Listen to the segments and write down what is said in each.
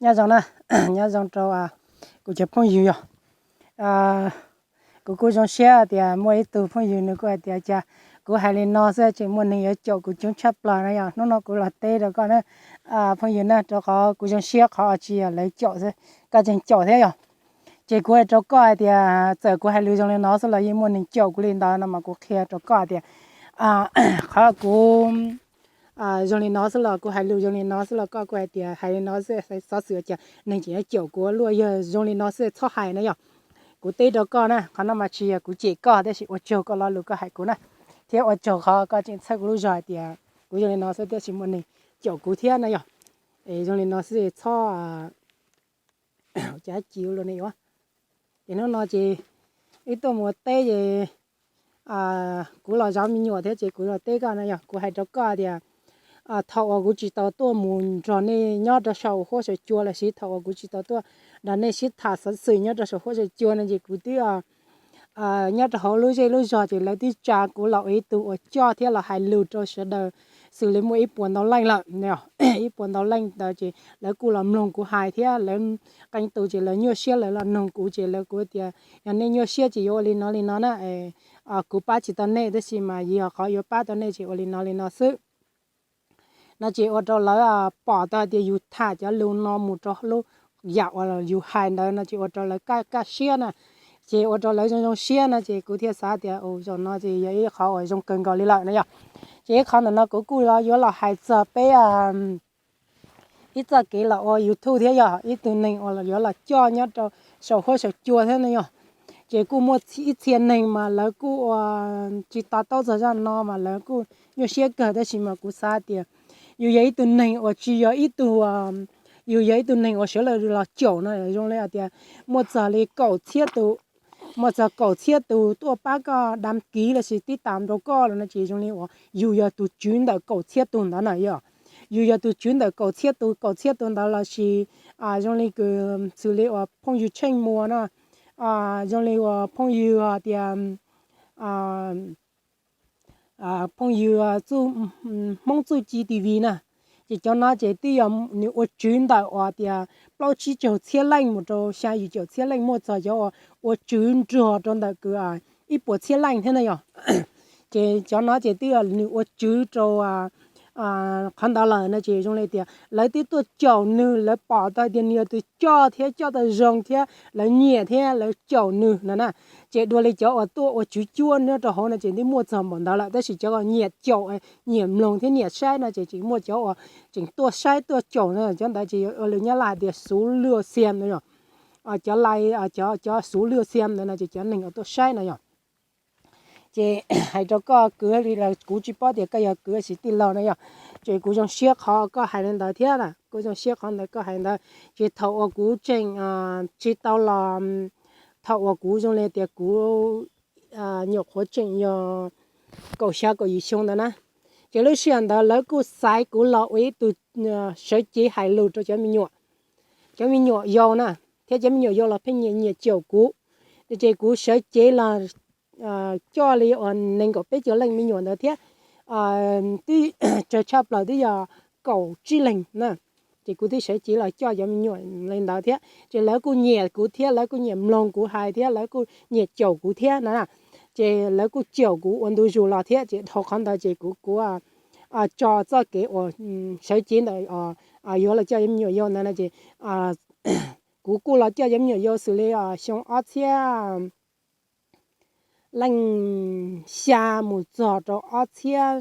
Nyob zoo na, nyob zoo rau kuv cov phooj ywg yog. Kuv kuj zoo siab tias muaj ib tug phooj ywg nws kuj hais tias cas kuv hais li no xwb tseem muaj neeg yuav caum kuv coob tshaj plaws na yog. Hnub no kuv los teb rau koj na, phooj ywg na, rau qhov kuv zoo siab qhov tsis yog lawv caum xwb, koj tseem caum thiab yog. Ces kuv hais rau koj hais tias txawm kuv hais lus zoo li no xwb los yeej muaj neeg caum kuv li ntawd no mas kuv qhia rau koj tias qhov kuv zoo li no xwb los kuv hais lus zoo li no xwb los koj kuj hais tias hais li no xwb, xov xwm cas neeg tseem yuav caum kuv luaj, yog zoo li no xwb txhob hais na yog. Kuv teb rau koj na, qhov no mas tsis yog kuv cem koj tab sis ua tsaug koj lo lus koj hais kuv na, thiab ua tsaug qhov koj tseem txhawb kuv lub zog hais tias kuv zoo li no xwb tab sis muaj neeg caum kuv thiab na yog. Es zoo li no xwb txhob, cas ci ua luaj ne yuav. Ces hnub no ces wb tuaj mus ua teb ces kuv los zov me nyuam thiab ces kuv los teb koj na yog. Kuv hais rau koj tias thaum uas kuv tsis tau tuaj mus nrog nej nyob rau saum huab saum cua los sis thaum uas kuv tsis tau tuaj nrog nej sib tham xov xwm nyob rau saum huab saum cua no ces kuv twb nyob rau hauv lub zej lub zog ces lawv twb tsa kuv los ua ib tug uas coj thiab los hais lus rau sawv daws xws li muaj ib puas ntau leej lawm. Ib puas ntau leej ntawd ces lawv kuj los mloog kuv hais thiab lawv qee tus ces lawv nyuaj siab lawv los noog kuv ces lawv kuj tias yog nej nyuaj siab ces yuav ua li no li no na, kuv pab tsis tau nej tab sis mas yog qhov yuav pab tau nej ces ua li no li no xwb no ces ua rau lawv pom tau tias yus tham cov lus no mus rau lub yam uas yus hais ntawd no ces ua rau lawv kaj kaj siab na, ces ua rau lawv zoo zoo siab no ces kuv thiaj xav tias zaum no ces yog ib qhov uas zoo kawg nkaus li lawm no yog. Ces ib qhov ntawm no kuv kuj yuav los hais txog peb ib txoj kev los ua YouTube thiab yog ib tug neeg uas yuav los coj nyob rau saum huab saum cua thiab no yog. Ces kuj muaj ib txhia neeg mas lawv kuj ua tsis to taub txog zaj no mas lawv kuj nyuaj siab kawg tab sis mas kuv xav tias yus yog ib tug neeg uas tsis yog ib tug, yus yog ib tug neeg uas sawv daws los caum no zoo li hais tias muaj txog li kaum txhiab tus, muaj txog kaum txhiab tus tuaj pab koj dam kiv los sis tib tam rau koj lawm no ces zoo li uas yus yog tus tswv ntawm kaum txhiab tus ntawd na yog. Yus yog tus tswv ntawm kaum txhiab tus, kaum txhiab tus ntawd los sis zoo li kws xws li uas phooj ywg Tsheej Muas na, zoo li uas phooj ywg tias phooj ywg Hmoob Txuj Ci T V na, ces cov no ces twb yog nws ua tswv ntawm uas tias plaub tsib caug txhiab leej mus rau xya yim caum txhiab leej, muaj txog cov uas ua tswv nrog rau ntawm kws ib puas txhiab leej thiab na yog. Ces cov no ces twb yog nws ua tswv rau qhov ntawd lawm no ces zoo li tias lawv twb tuaj caum nws, lawv pom tau tias nws yog tus coj thiab coj tau zoo thiab lawv nyiam thiab lawv caum nws no na. Ces dua li cov uas tuaj ua tswv cuab nyob rau hauv no ces twb muaj txog npaum ntawd lawm tab sis cov uas nyiam caum, nyiam mloog thiab nyiam saib no ces tseem muaj cov uas tseem tuaj saib tuaj caum no, cov ntawd ces ua li Nyab Laj tias số lượng xem no yog. Cov like, cov số lượng xem ntawd no ces cov neeg uas tuaj saib no yog. Ces hais rau koj kwv li los kuv tsis paub tias koj yog kwv tsis tij laug no yog. Ces kuv zoo siab qhov koj hais li ntawd thiab na, kuv zoo siab qhov ntawd koj hais ntawd. Ces thaum uas kuv tseem tsis tau los, thaum uas kuv zoo li tias kuv nyuam qhuav tseem yog kaum xya kaum yim xyoo ntawd na, ces lub sij hawm ntawd lawv kuj xaiv kuv los ua ib tug sawv cev hais lus rau cov me nyuam, cov me nyuam yau na, thiab cov me nyuam yau los pheej nyiam nyiam caum kuv. Ces kuv sawv cev los coj li uas nees nkaum peb caug leej me nyuam ntawd thiab, twb tsawg tshaj plaws twb yog kaum tsib leeg na. Ces kuv twb sawv cev los coj cov me nyuam li ntawd thiab ces lawv kuj nyiam kuv thiab lawv kuj nyiam mloog kuv hais thiab lawv kuj nyiam caum kuv thiab na. Ces lawv kuj caum kuv ua ntu zus los thiab ces dhau qhov ntawd ces kuv kuj tso txoj kev uas sawv cev ntawm yuav los coj cov me nyuam yau ntawd no ces kuv kuj los coj cov me nyuam yau xws li xyoo ob txhiab leej xya mus txog rau ob txhiab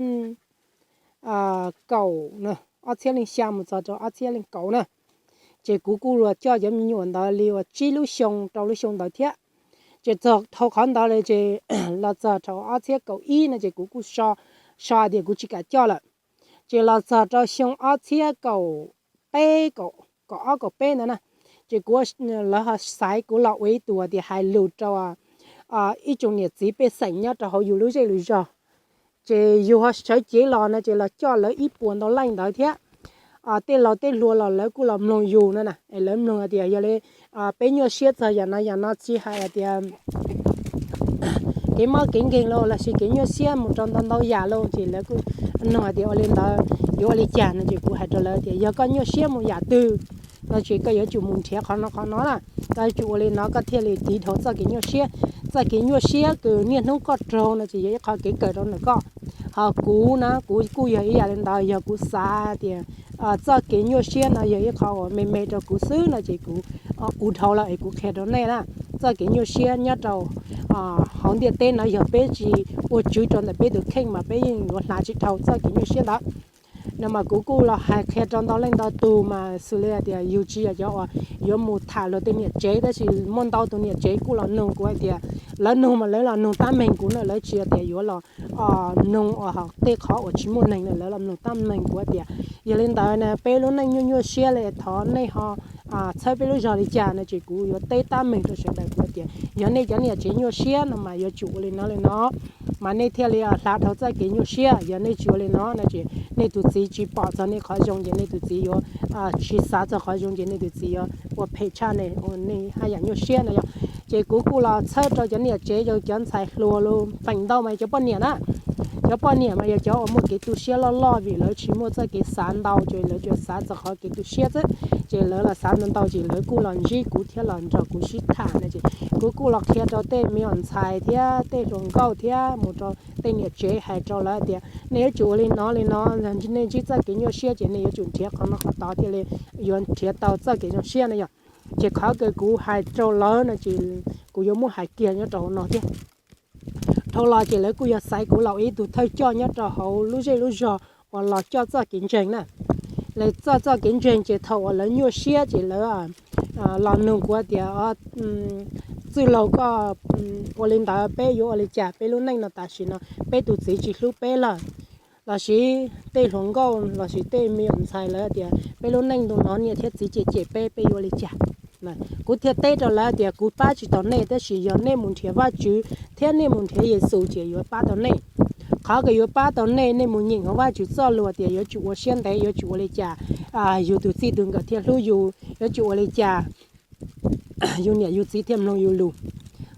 kaum, ob txhiab leej xya mus txog rau ob txhiab leej kaum na. Ces kuv kuj los coj cov me nyuam ntawd li uas tsib lub xyoo rau lub xyoo ntawd thiab. Ces txog dhau qhov ntawd lawm ces los txog rau ob txhiab kaum ib no ces kuv kuj so, so tias kuv tsis kam coj lawm. Ces los txog rau xyoo ob txhiab kaum peb, kaum ob kaum peb ntawd na, ces kuv, lawv ho xaiv kuv los ua ib tug tias hais lus rau ib tsoom niam txiv pej xeem nyob rau hauv yus lub zej lub zog. Ces yus ho sawv cev los no ces los coj lawv ib puas ntau leej ntawd thiab. Tej laus tej hluas los lawv kuj los mloog yus no na, es lawv mloog hais tias yog li peb nyuaj siab txog yam no yam no tsis hais hais tias kev mob kev nkeeg los lossis kev nyuaj siab mus rau ntau ntau yam los ces lawv kuj nug hais tias ua li ntawd yuav ua li cas no ces kuv hais rau lawv tias yog koj nyuaj siab mus yam twg no ces koj yuav tsum mus nrhiav qhov no qhov no na. Koj yuav tsum ua li no koj thiaj li tiv dhau txoj kev nyuaj siab. Txoj kev nyuaj siab kws niaj hnub koj raug no ces yog ib qho kev kawm rau ntawm koj. Ho kuv na kuv kuj yog ib yam li ntawd, yog kuv xav tias txoj kev nyuaj siab no yog ib qho uas me me rau kuv xwb no ces kuv ua dhau lawm es kuv qhia rau nej na. Txoj kev nyuaj siab nyob rau hauv ntiaj teb no yog peb tsis ua tswv rau ntawm peb tus kheej mas peb yeej yuav hla tsis dhau txoj kev nyuaj siab ntawd. No mas kuv kuj los hais qhia rau ntau leej ntau tus mas xws li hais tias yus tsis yog cov uas yuav mus tham luag tej niam tsev, tab sis muaj ntau tus niam tsev kuj los nug kuv hais tias, lawv nug mas lawv los nug tab meeg kuv na, lawv tsis yog tias yuav los nug uas tej qhov uas tsis muaj neeg na, lawv los nug tab meeg kuv hais tias, yog li ntawd na peb lub neej nyuaj nyuaj siab li thov nej ho txhawb peb lub zog li cas no ces kuv yuav teb tab meeg rau sawv daws kuv hais tias yog nej cov niam tsev nyuaj siab no mas yuav tsum ua li no li no mas nej thiaj li hla dhau txoj kev nyuaj siab. Yog nej tsis ua li no no ces nej tus txiv tsis pom txog nej qhov zoo ces nej tus txiv yuav tsis xav txog qhov zoo ces nej tus txiv yuav ua phem tshaj nej, ua nej haj yam nyuaj siab no yog. Ces kuv kuj los txhawb rau cov niam tsev, yog cov ntxhais hluas los feem ntau mas cov poj niam na, cov poj niam mas yog cov uas muaj kev tu siab loj loj vim lawv tsis muaj txoj kev xav ntau ces lawv tsuas xav txog qhov kev tu siab xwb. Ces lawv los xav ntau ntau ces lawv kuj los ntsib kuv thiab los nrog kuv sib tham no ces kuv kuj los qhia rau tej me nyuam ntxhais thiab tej hluas nkauj thiab mus rau tej niam tsev hais rau lawv tias nej yuav tsum ua li no li no, nej ntsib txoj kev nyuaj siab ces nej yuav tsum nrhiav qhov no qhov tod thiaj li yuav nrhiav tau txoj kev zoo siab no yog. Ces qhov kws kuv hais rau lawv no ces kuv yuav muab hais kiag nyob rau hauv no thiab. Dhau los ces lawv kuj yog xaiv kuv los ib tug thawj coj nyob rau hauv lub zej lub zog uas los coj txoj kev ntseeg na. Lawv coj txoj kev ntseeg ces thaum uas lawv nyuaj siab ces lawv los nug kuv tias, txwj laug koj ua li ntawd peb yuav ua li cas, peb lub neej no tam sim no peb tus txiv tsis hlub peb lawm, lossis tej hluas nkauj lossis tej me nyuam ntxhais lawv tias peb lub neej ntu no niam thiab txiv cem cem peb, peb yuav ua li cas? Kuv thiaj teb rau lawv tias kuv pab tsis tau nej, tab sis yog nej mus nrhiav Vajtswv thiab nej mus nrhiav Yexus ces yuav pab tau nej. Qhov kws yuav pab tau nej, nej mus nyeem hauv Vajtswv txoj lus tias yuav tsum ua siab ntev, yuav tsum ua li cas yus tus txij tus nkawm thiaj hlub yus, yuav tsum ua li cas yus niam yus txiv thiaj mloog yus lus.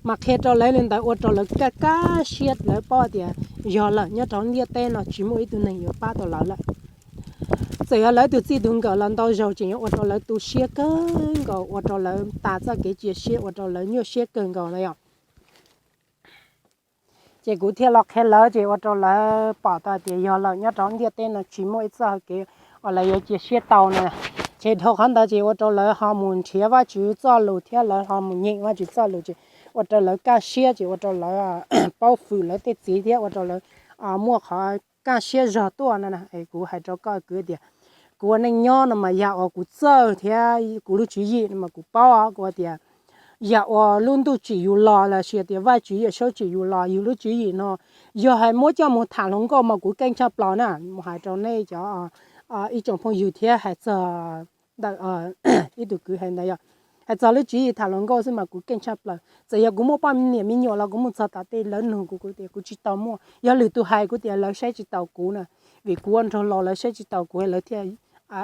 Mas qhia rau lawv li ntawd ua rau lawv kaj kaj siab, lawv paub tias yog lawm nyob rau ntiaj teb no tsis muaj ib tug neeg yuav pab tau lawv lawm. Txawm yog lawv tus txij tus nkawm los ntau zaus tseem yuav ua rau lawv tu siab kawg nkaus, ua rau lawv tas txoj kev cia siab, ua rau lawv nyuaj siab kawg nkaus na yom. Ces kuv thiaj los qhia lawv ces ua rau lawv pom tau tias yog lawm nyob rau ntiaj teb no tsis muaj ib txoj hau kev uas lawv yuav cia siab tau na. Ces dhau qhov ntawd ces ua rau lawv ho mus nrhiav Vajtswv txoj lus thiab lawv ho mus nyeem Vajtswv txoj lus ces ua rau lawv kaj siab ces ua rau lawv paub fwm lawv tej txiv thiab ua rau lawv muaj qhov kaj siab zog tuaj no. Kuv hais rau koj kwv tias kuv ua neej nyob no mas yam uas kuv txawj thiab kuv lub tswv yim no mas kuv paub, kuv tias yam uas lub ntuj tsim yus los lossis tias Vajtswv Yawmsaub tsim yus los, yus lub tswv yim no yog hais muab coj mus tham hluas nkauj mas kuv keej tshaj plaws na. Mus hais rau nej cov ib tsoom phooj ywg thiab hais txog ntawm ib tug kwv hais ntawd yog hais txog lub tswv yim tham hluas nkauj xwb mas kuv keej tshaj plaws. Txawm yog kuv muaj poj niam me nyuam los kuv mus txog tom tej lawv nug kuv, kuv tias kuv tsis tau muaj. Yog lwm tus hais kuv tias lawv saib tsis taus kuv na, vim kuv ua nraug laus lawv saib tsis taus kuv lawv thiaj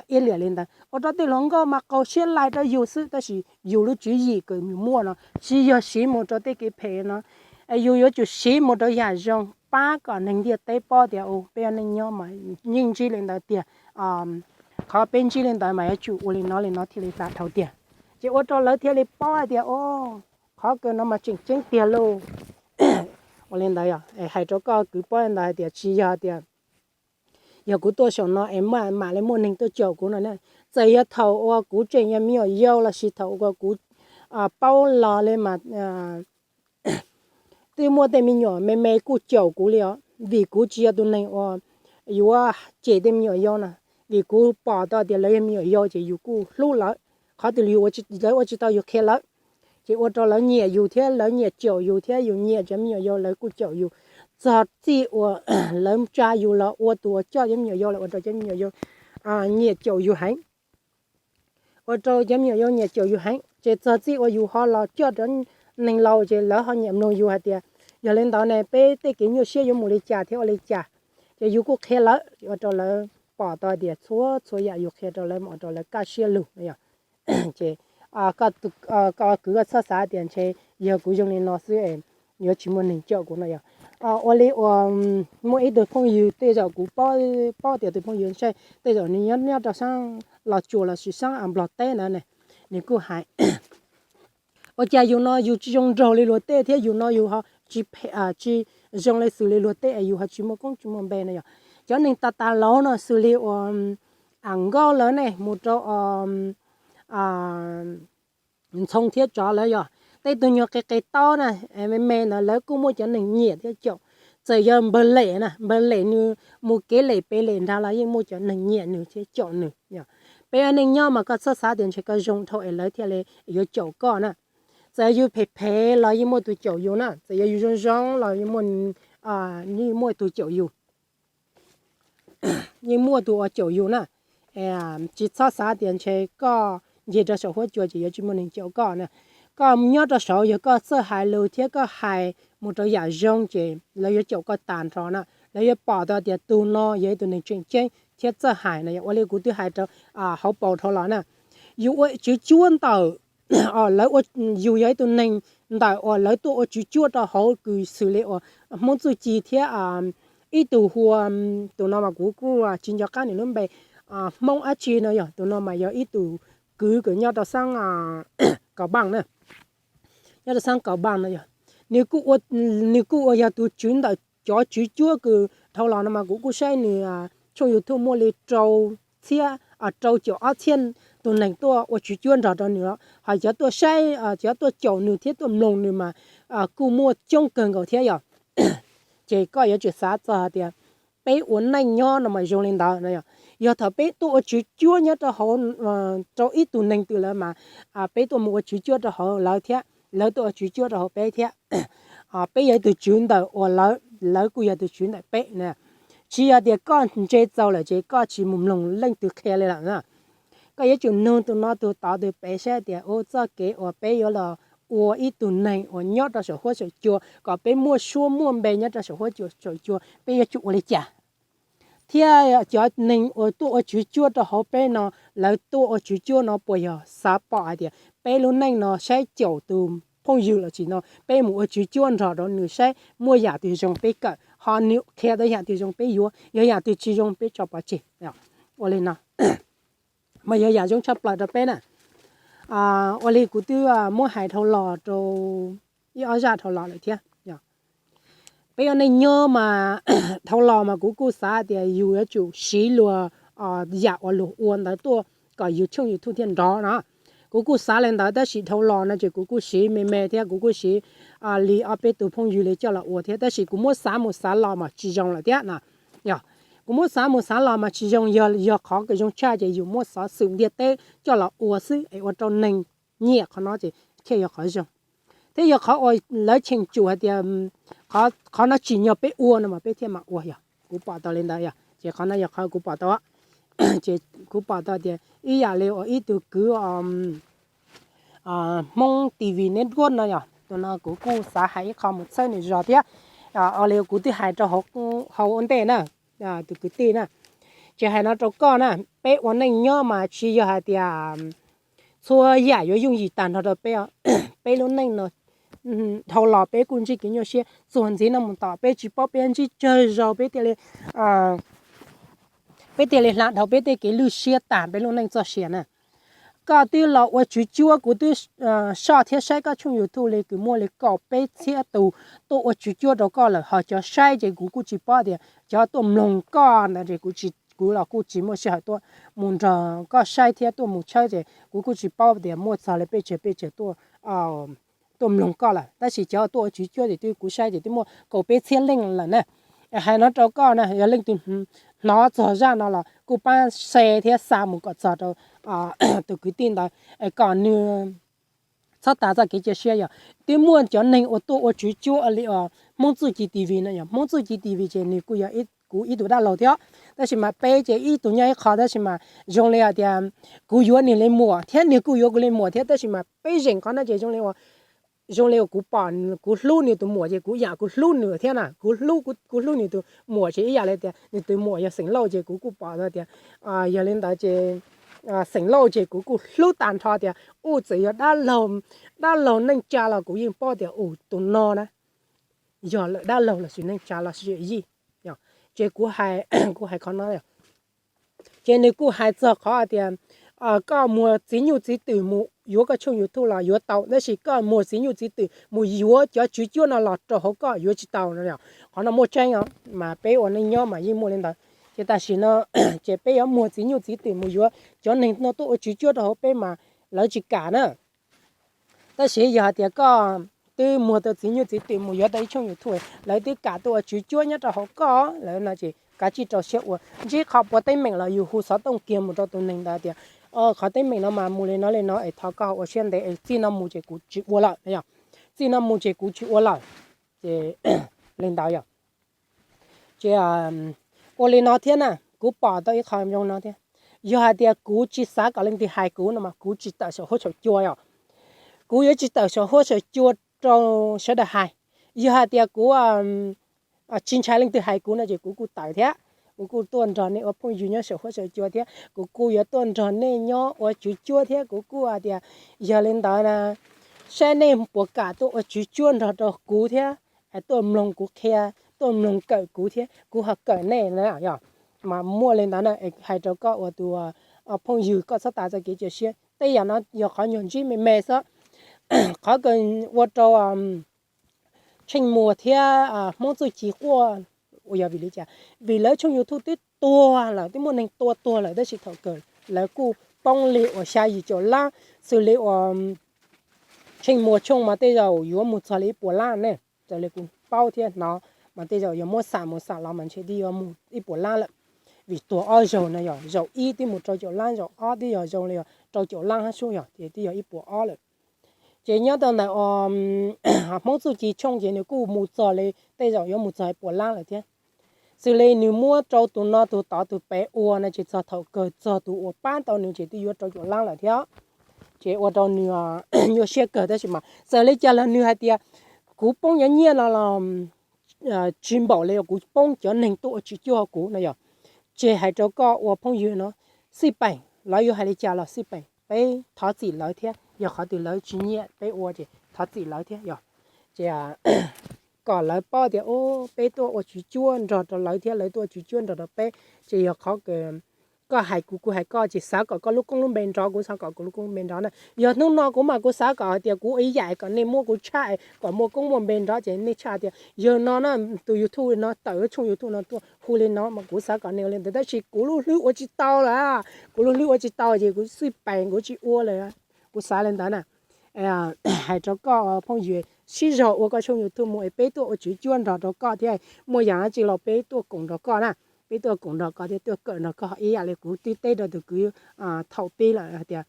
iab liam li ntawd. Ua rau tej hluas nkauj mas qaug siab lais rau yus xwb, tab sis yus lub tswv yim kws yus muaj no tsis yog siv mus rau tej kev phem no, yus yuav tsum siv mus rau yam zoo pab kom neeg ntiaj teb paub tias peb ua neej nyob mas yeej ntsib li ntawd tiag. Qhov peb ntsib li ntawd mas yuav tsum ua li no li no thiaj li hla dhau tiag. Ces ua rau lawv thiaj li paub hais tias o, qhov kawg no mas tseem ceeb tiag lauj. Ua li ntawd yog hais rau koj kwv paub li ntawd hais tias tsis yog tias yog kuv tuaj saum no es mam li muaj neeg tuaj caum kuv no na. Txawm yog thaum uas kuv tseem yog me nyuam yaus lossis thaum uas kuv paub los li mas twb muaj tej me nyuam me me kuj caum kuv li os, vim kuv tsis yog tus neeg uas yuav cem tej me nyuam yaus na, vim kuv pom tau tias lawv yog me nyuam yaus ces yus kuj hlub lawv. Qhov twg yus ua tsis tau yus qhia lawv, ces ua rau lawv nyiam yus thiab lawv nyiam caum yus thiab yus nyiam cov me nyuam yaus lawv kuj caum yus. Txog txij uas lawv tsa yus los ua tus uas coj cov me nyuam yaus los ua rau cov me nyuam yaus nyiam caum yus heev, ua rau cov me nyuam yaus nyiam caum yus heev. Ces txog txij uas yus ho los coj cov neeg laus ces lawv ho nyiam mloog yus hais tias yog li ntawd ne peb tej kev nyuaj siab yuav mus li cas thiab ua li cas. Ces yus kuj qhia lawv ua rau lawv pom tau tias txhua txhua yam yus qhia rau lawv mas ua rau lawv kaj siab lug no yog. Ces koj kwv koj txhob xav tias ntshe yog kuv zoo li no xwb es yuav tsis muaj neeg caum kuv no yog. Ua li uas muaj ib tug phooj ywg tej zaum kuv paub tias tus phooj ywg ntshe tej zaum nws nyob nyob rau sab Los Tsuas los sis sab Nplog teb na ne, nws kuj hais, ua cas yus no yus tsis zoo nraug li luag tej thiab yus no yus ho tsis zoo li xws li luag tej es yus ho tsis muaj koob tsis muaj npe no yog. Cov neeg tas tas laus no xws li uas Am Nkauj lawv ne mus rau Ntxhoo thiab Tsov lawv yog, tej tug nyuag qe qe taub na, me me ntawd lawv kuj muaj cov neeg nyiam thiab caum. Txawm yog npawg Lem na, npawg Lem nws mus kev lem pem lem nrad los yeej muaj cov neeg nyiam nws thiab caum nws. Peb ua neej nyob mas koj txhob xav tias ntshe koj zoo dhau es lawv thiaj li yuav caum koj na. Txawm yus phem phem los yeej muaj tus caum yus na, txawm yog yus zoo zoo los yeej muaj tus caum yus, yeej muaj tus uas caum yus na. Tsis txhob xav tias ntshe koj nce rau saum huab cua ces yuav tsis muaj neeg caum koj na. Koj nyob rau saud yog koj txawj hais lus thiab koj hais mus rau yam zoo ces lawv yuav caum koj tag nrho na, lawv yuav pom tau tias tus no yog ib tug neeg tseem ceeb thiab txawj hais no. Yog ua li kuv twb hais rau hauv paus dhau los na, yus ua tswv cuab ntawm, yus yog ib tug neeg ntawm uas lawv tuaj ua tswv cuab rau hauv kws xws li uas Hmoob Txuj Ci thiab ib tug hu ua, tus no mas kuv kuj tsis nco qab nws lub npe, Hmoob dab tsi no yog, tus no mas yog ib tug kwv kws nyob rau xeeb Kaus Npaaj na, nyob rau xeeb Kaus Npaaj no yog, nws kuj ua yog tus tswv ntawm cov tswv cuab kws dhau los no mas kuv kuj saib nws tshooj YouTube muaj li rau txhiab, rau caum ob txhiab tus neeg tuaj ua tswv cuab nrog rau nws, ho cov tuaj saib, cov tuaj caum nws thiab tuaj mloog nws mas kuj muaj coob kawg nkaus thiab yog. Ces koj yuav tsum xav txog hais tias peb ua neej nyob no mas zoo li ntawd no yog. Yog thaum peb tuaj ua tswv cuab nyob rau hauv, rau ib tug neeg twg lawm mas peb tuaj mus ua tswv cuab rau hauv lawv thiab lawv tuaj ua tswv cuab rau hauv peb thiab. Peb yog ib tug tswv ntawm uas lawv, lawv kuj yog tus tswv ntawm peb na. Tsis yog tias koj ntse txaus lawm ces koj tsis mus mloog leej twg qhia li lawm na. Koj yuav tsum nug tus no tus tod tus pem saib tias ua txoj kev uas peb yuav los ua ib tug neeg uas nyob rau saum huab saum cua kom peb muaj suab muaj npe nyob rau saum huab cua saum cua peb yuav tsum ua li cas. Thiab cov neeg uas tuaj ua tswv cuab rau hauv peb no, lawv tuaj ua tswv cuab no puas yog xav pom hais tias peb lub neej no saib caum tus phooj ywg los tsis no peb mus ua tswv cuab nrog rau nws saib muaj yam twg zoo peb kawm, ho nws qhia tau yam twg zoo peb yuav, yog yam twg tsis zoo peb tso pov tseg. Ua li no mas yog yam zoo tshaj plaws rau peb na. Ua li kuv twb muab hais dhau los rau ib ob zaj dhau los lawm thiab. Peb ua neej nyob mas dhau los mas kuv kuj xav tias yus yuav tsum siv luag yam uas luag ua ntawd tuaj kom yus tshooj YouTube thiaj nrov no. Kuv kuj xav li ntawd tab sis dhau los no ces kuv kuj siv me me thiab kuv kuj siv li ob peb tus phooj ywg li coj los ua thiab tab sis kuv muab xav mus xav los mas tsis zoo lawm thiab na. Yog kuv muab xav mus xav los mas tsis zoo, yog, yog qhov kws zoo tshaj ces yus muab xov xwm ntiaj teb coj los ua xwb es ua rau neeg nyiam qhov no ces thiaj yog qhov zoo. Thiab yog qhov uas lawv cheem tsum hais tias qhov no tsim nyog peb ua no mas peb thiaj mam ua yog kuv pom tau li ntawd yog ces qhov no yog qhov kuv pom tau. Ces kuv pom tau tias ib yam li uas ib tug kwv Hmoob TV Network no yog tus no kuv kuj xav hais ib qho mus txhawb nws zog thiab. Ua li kuv twb hais rau hauv ua ntej na, tus kwv tij na, ces hais no rau koj na, peb ua neej nyob mas tsis yog hais tias txhua yam yuav yooj yim tag nrho rau peb. Peb lub neej no dhau los peb kuj ntsib kev nyuaj siab, txuas ntxiv no mus tom peb tsis paub peb ntsib tsawg zaus peb thiaj li peb thiaj li hla dhau peb tej kev lwj siab tag peb lub neej txoj sia na. Koj twb los ua tswv cuab, kuv twb soj thiab saib koj tshooj YouTube li kws muaj li kaum peb txhiab tus tuaj ua tswv cuab rau koj lawm, ho cov saib ces kuv kuj tsis paub tias cov tuaj mloog koj ntawd ces kuv tsis, kuv los kuj tsis muaj sij hawm tuaj mus nrog koj saib thiab tuaj mus tshawb ces kuv kuj tsis paub tias muaj txog li peb tseg peb tseg tuaj mloog koj lawm, tab sis cov tuaj ua tswv cuab ces twb kuv saib ces twb muaj kaum peb txhiab leej lawm na. Hais no rau koj na, yog leej twg hnov txog zaj no los kuj pab share thiab xa mus kom txog rau tus kwv tij ntawd kom nws txhob tas txoj kev cia siab. Yog twb muaj cov neeg uas tuaj ua tswv cuab li Hmoob Txuj Ci TV no, yog Hmoob Txuj Ci TV ces nws kuj yog kuv ib tug dab laug thiab, tab sis mas peb ces ib tug nyob ib qho, tab sis mas zoo li hais tias kuv yuav nws li muam thiab nws kuj yuav kuv li muam thiab, tab sis mas peb zeem qhov no ces zoo li uas zoo li uas kuv pom, kuv hlub nws tus muam ces kuv yam kuv hlub nws thiab na, kuv hlub, kuv hlub nws tus muam ces ib yam li tias nws tus muam yog xeem Lauj ces kuv kuj pom tau tias yog li ntawd ces xeem Lauj ces kuv kuj hlub tag nrho tias u txawm yog dab laug neej tsa los kuv yeej paub tias u tus no na yog lawm dab laug los sis neej tsa los sis yij. Ces kuv, kuv hais qhov no, ces nws kuj hais txog qhov tias koj muag txiv nyuj txiv twm mus yuav koj tshooj YouTube los yuav tau, tab sis koj muag txiv nyuj txiv twm mus yuav cov tswv cuab no los rau hauv koj yuav tsis tau no. Qhov no muaj tseeb os, mas peb ua neej nyob mas yeej muaj li ntawd. Ces tam sim no ces peb yuav muag txiv nyuj txiv twm mus yuav cov neeg no tuaj ua tswv cuab rau hauv peb mas lawv tsis kam na. Tab sis yog hais tias koj twb muag tau txiv nyuj txiv twm mus yuav tau ib tshooj YouTube, lawv twb kam tuaj ua tswv cuab nyob rau hauv koj lawm no ces kav tsij rau siab ua. Ntsib qhov puas teeb meem los yus hu xov tooj kiag mus rau tus neeg ntawd tias, qhov teeb meem no mas mus li no li no es thov koj ua siab ntev es txij no mus ces kuv tsis ua lawm, txij no mus ces kuv tsis ua lawm. Ces li ntawd yog ces ua li no thiab na, kuv pom tau ib qho zoo no thiab. Yog hais tias kuv tsis xav kom leej twg hais kuv no mas kuv tsis tawm saum huab saum cua os. Kuv yuav tsis tawm saum huab saum cua rau sawv daws hais. Yog hais tias kuv tsis ntshai leej twg hais kuv no ces kuv kuj tawm thiab. Kuv kuj tuaj nrog nej ua phooj ywg nyob saum huab saum cua thiab kuv kuj yuav tuaj nrog nej nyob ua tswv cuab thiab kuv kuj hais tias, yog li ntawd na, saib nej puas kam tuaj ua tswv cuab nrog rau kuv thiab, tuaj mloog kuv qhia, tuaj mloog kawm kuv thiab kuv ho kawm nej na. Yog mas muaj li ntawd na, hais rau koj ua tus phooj ywg koj txhob tas txoj kev cia siab, tej yam no yog qhov nyuag ntsib me me xwb. Qhov kawg ua rau Tsheej Muas thiab Hmoob Txuj Ci quaj uas yog vim li cas? Vim lawv tshooj YouTube twb tuag lawm, twb muaj neeg tua tuag lawm, tab sis thaum kawg lawv kuj poob li uas xya yim caum lab, xws li uas Tsheej Muas tshooj mas tej zaum yuav mus txog li ib puas lab ne. Raws li kuv paub thiab hnov mas tej zaum yog muab xam mus xam los mas ntshe twb yuav mus ib puas lab lawm. Vim tuag ob zaug no yog zaum ib twb mus rau caum lab, zaum ob twb yog zoo li rau caum lab hab sub yog ces twb yog ib puas ob lawm. Ces nyob rau ntawm Hmoob Txuj Ci tshooj ces nws kuj mus txog li tej zaum yuav mus txog ib puas lab lawm thiab. Xws li nws muab rau tus no tus tod tus pem ua no ces txog thaum kawg txog tus uas pab tau nws ces twb yuav rau caum lab lawm thiab. Ces ua rau nws nyuaj siab kawg, tab sis mas txawm li cas los nws hais tias kuv poob cov nyiaj no los tsis npaum li kuv poob cov neeg tuaj ua tswv cuab kuv no yog. Ces hais rau koj ua phooj ywg no, xij peem lawv yuav hais li cas los xij peem, peb thov txim lawv thiab, yog qhov twg lawv tsis nyiam peb ua ces thov txim lawv thiab yog. Ces kom lawv paub tias peb tuaj ua tswv cuab nrog rau lawv thiab lawv tuaj ua tswv cuab nrog rau peb. Ces yog qhov kawg koj hais kuv kuv hais koj ces xav kom koj lub koob lub npe nrov, kuv xav kom kuv lub koob lub npe nrov na. Yog hnub no kuv mas kuv xav kom hais tias kuv ua ib yam kom nej muab kuv tshaj kom muaj koob muaj npe nrov ces nej tshaj tias yog no na, tus YouTube no tawm tshooj YouTube no tuaj hu li no mas kuv xav kom nej ua li ntawd, tab sis kuv lub hlwb ua tsis tau lawm. Kuv lub hlwb ua tsis tau ces kuv xij peem kuv tsis ua lawm. Kuv xav li ntawd na. Hais rau koj phooj ywg, sib zog ua koj tshooj YouTube mus es peb tuaj ua tswv cuab nrog rau koj thiab, muaj yam dab tsi los peb tuaj koom nrog koj na. Peb tuaj koom nrog koj thiab tuaj kawm nrog koj ib yam li kuv twb teb rau tus kwv thaum pib lawm hais tias,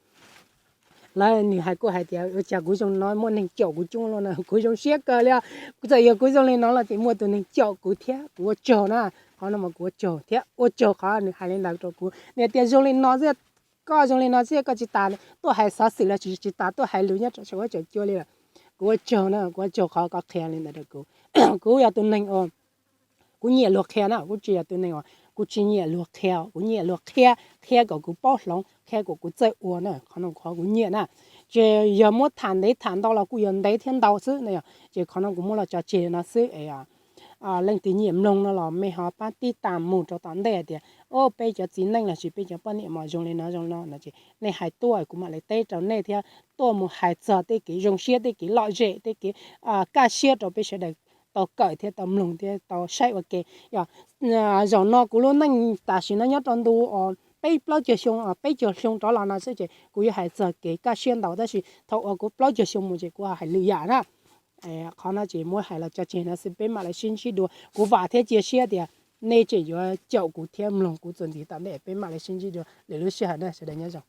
lawv nws hais kuj hais tias ua cas kuv zoo no muaj neeg caum kuv coob luaj na, kuv zoo siab kawg li os. Kuv txawm yog kuv zoo li no los ces muaj tus neeg caum kuv thiab, kuv ua tsaug na. Qhov no mas kuv ua tsaug thiab ua tsaug qhov nws hais li ntawd rau kuv, nws hais tias zoo li no xwb, koj zoo li no xwb koj tsis tas tuaj hais xov xwm los tsis tas tuaj hais lus nyob rau saum huab saum cua li lawm. Kuv ua tsaug na, kuv ua tsaug qhov koj qhia li ntawd rau kuv. Kuv yog tus neeg uas kuv nyiam luag qhia na, kuv tsis yog tus neeg uas kuv tsis nyiam luag qhia, kuv nyiam luag qhia, qhia kom kuv paub hloov, qhia kom kuv txawj ua na, qhov no qhov kuv nyiam na. Ces yog muab tham ntev tham ntau los kuj yog ntev thiab ntau xwb na yog, ces qhov no kuv muab los tso tseg no xwb es leej twg nyiam mloog no los mej ho pab tib tas mus rau tom ntej hais tias, o, peb cov txiv neej los sis peb cov poj niam mas zoo li no zoo no no ces nej hais tuaj kuv mam li teb rau nej thiab tuaj mus hais txog tej kev zoo siab, tej kev lom zem, tej kev kaj siab rau peb sawv daws tau kawm thiab tau mloog thiab tau saib ua ke. Yog zaum no kuv lub neej tam sim no nyob rau ntu peb plaub caug xyoo, peb caug xyoo rov los no xwb ces kuv yuav hais txog kev kaj siab ntau, tab sis thaum uas kuv plaub caug xyoo mus ces kuv hais lwm yam na. Qhov no ces muab hais los tso tseg no xwb, peb mam li sib ntsib dua. Kuv vam thiab cia siab tias nej tseem yuav caum kuv thiab mloog kuv txuas ntxiv tom ntej, peb mam li sib ntsib dua lwm lub sij hawm na, sawv daws nyob zoo.